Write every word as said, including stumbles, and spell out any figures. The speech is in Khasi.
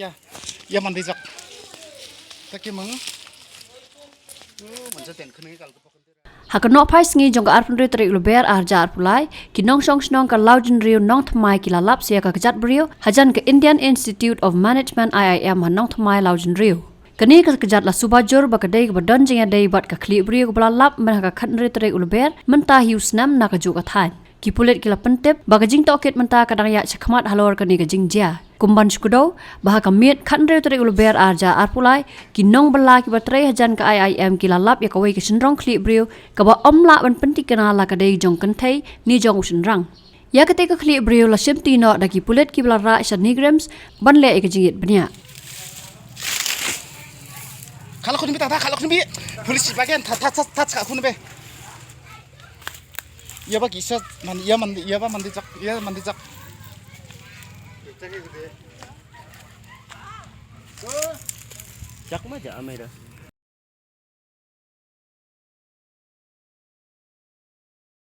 Ya, ya mandi jak. Taki mang. Oh, mansa ten khne kal ko pakon. Ha ka nohphai sngi jong ka arphew hynriew tarik u Lber ar hajar arphew lai, ki nongshong shnong ka Lawjynriew Nongthymmai ki la lap ïa ka kjat briew hajan ka Indian Institute of Management, I I M, ha Nongthymmai, Lawjynriew. Kane ka kjat la suba jur ba ka dei kaba don jingïadei bad ka khlieh briew kaba la lap mynha ka khathynriew tarik u Lber mynta hi u snem na kajuh ka thaiñ. Ki pulit ki la pyntip ba ka jingtohkit mynta ka dang ïaid shakhmat halor kane ka jingjia. Kum ban shu kdew ba ha ka miet khathynriew tarik u Lber ar hajar arphew lai, ki nongbylla kiba trei hajan ka I I M ki la lap ïa kawei ka shynrong khlieh briew kaba ym lah ban pynthikna la ka dei jong kynthei ne jong u shynrang. Ïa katei ka khlieh briew la shimti noh da ki pulit kiba la rah sha NEIGRIHMS ban leh ïa ka jingïit bniah. Khala khun bi ta, khala khun bi. Police bagen ta ta ta ta khala khun bi. Ïa ba ki sa man, ïa man, ïa ba mandi jak, ïa mandi jak. Jak ma ja amai da.